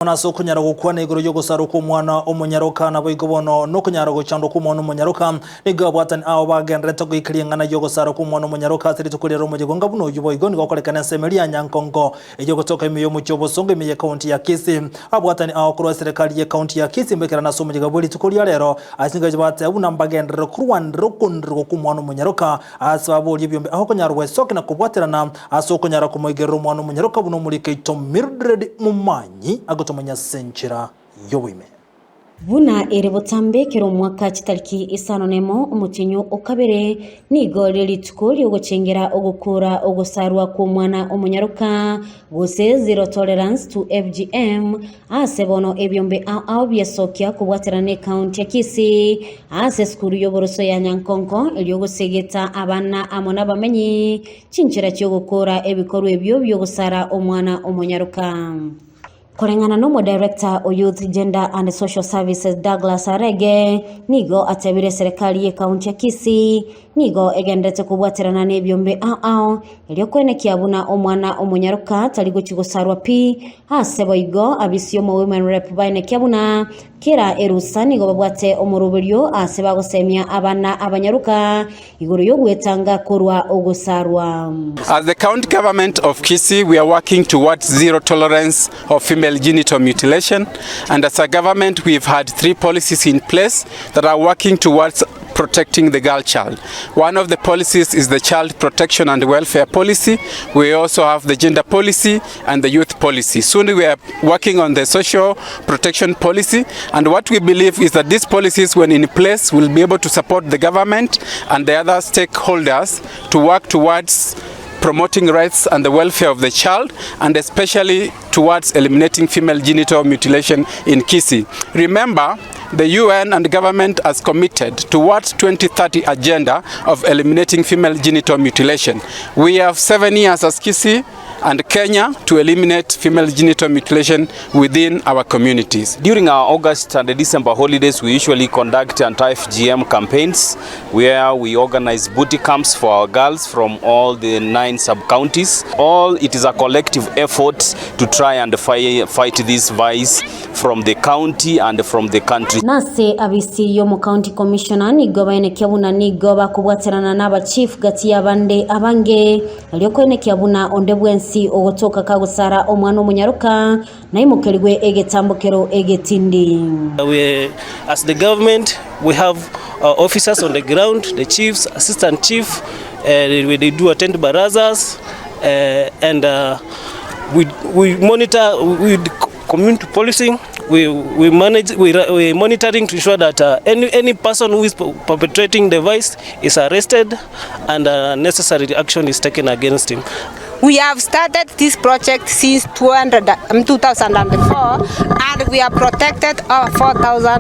Bono ase okonyara gokwana igoro y'ogosarwa kw'omwana omonyaroka, naboigo bono nokonyara gochandwa kw'omwana omonyaroka, nigo abwatani ao bagendererete goika ring'ana y'ogosarwa kw'omwana omonyaroka ase rituko riare omoyega onga buna oyio boigo nigo okorekana ensemo eria ya Nyankongo eyio gotoka ime y'omochie o Bosongo ime y'ekaunti ya Kisii. Abwatani ao korwa eserekari y'ekaunti ya Kisii mbekerane ase omoyega bwe rituko ria rero ase engencho bateba buna mbagenderere korwanera okondererwa kw'omwana omonyaroka ase baborie ebiombe ao konyara gwesokia na kobwaterana Ase okonyara komoigerera omwana omonyaroka buna omorikaito Mildred Momanyi agotomanya ase enchera y'oboime. Buna ere botambe kera omwaka chitariki isano nemo omotienyi o kabere nigo rire rituko riogochengera ogokora ogosarwa kw'omwana omonyaroka gose Zero Tolerance to FGM ase bono ebiombe ao ao biesokia kobwaterana ne ekaunti ya Kisii ase esukuru y'oboroso ya Nyankonko erio gosegeta abana amo nabamenyi Chinchera chi'ogokora ebikorwa ebio bi'ogosara omwana omonyaroka. Koreng'ana n'omodirector o Youth, Gender and Social Services Douglas Arege, nigo atebire eserekari y'ekaunti ya Kisii nigo egenderete kobwaterana n'ebiombe ao ao erio koenekia buna omwana omonyaroka tari gochia gosarwa pi ase boigo abisi omo Women Rep baenekia buna kera erusa nigo babwate omoroberio ase bagosemia abana abanyaroka igoro y'ogwetanga korwa ogosarwa. As the county government of Kisii, we are working towards zero tolerance of female genital mutilation. And as a government, we've had three policies in place that are working towards protecting the girl child. One of the policies is the child protection and welfare policy. We also have the gender policy and the youth policy. Soon we are working on the social protection policy and what we believe is that these policies when in place will be able to support the government and the other stakeholders to work towards promoting rights and the welfare of the child and especially towards eliminating female genital mutilation in Kisii. Remember, the UN and government has committed towards 2030 agenda of eliminating female genital mutilation. We have 7 years as Kisii and Kenya to eliminate female genital mutilation within our communities. During our August and December holidays, we usually conduct anti-FGM campaigns where we organize booty camps for our girls from all the 9 sub-counties. All it is a collective effort to try and fight this vice from the county and from the country. Nase abisi y'omocounty commissioner nigo baenekia buna nigo bakobwaterana n'abachief gati y'abande abange Erio koenekia buna onde bwensi ogotoka kagosara omwana omonyaroka naimokerigwe egetambokero egetindi. We, as the government, we have uh, officers on the ground, the chiefs, assistant chief, uh, they do attend barazas, uh, and uh, we, we monitor, we, community policing, we, we manage, we, we monitoring to ensure that uh, any, any person who is perpetrating the vice is arrested and uh, necessary action is taken against him. We have started this project since 200, 2004 and we have protected over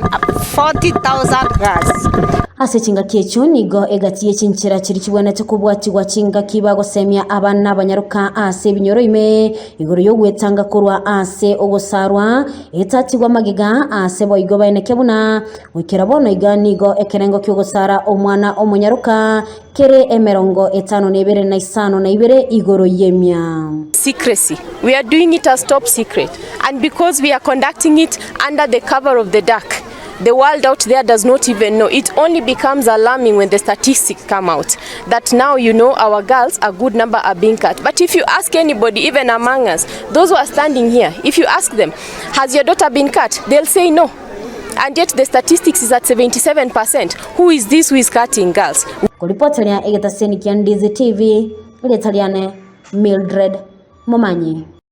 40,000 girls. Ase chingaki echio nigo egati ye chinchera chiria chibwenerete kobwatigwa chingaki bagosemia abana abanyaroka ase ebinyoro ime igoro y'ogwetanga korwa ase ogosarwa etatigwa magega ase boigo baeneke buna goikera bono iga nigo ekerengo ki'ogosara omwana omonyaroka kere emerongo etano na ebere na isano na ibere igoro y'emia. Secrecy. We are doing it as top secret and because we are conducting it under the cover of the dark, the world out there does not even know. It only becomes alarming when the statistics come out that now you know our girls, a good number are being cut. But if you ask anybody, even among us, those who are standing here, if you ask them, has your daughter been cut? They'll say no. And yet the statistics is at 77%. Who is this who is cutting girls? Koripoteria egetaseni kia Ndizi TV, erieta riane Mildred Momanyi.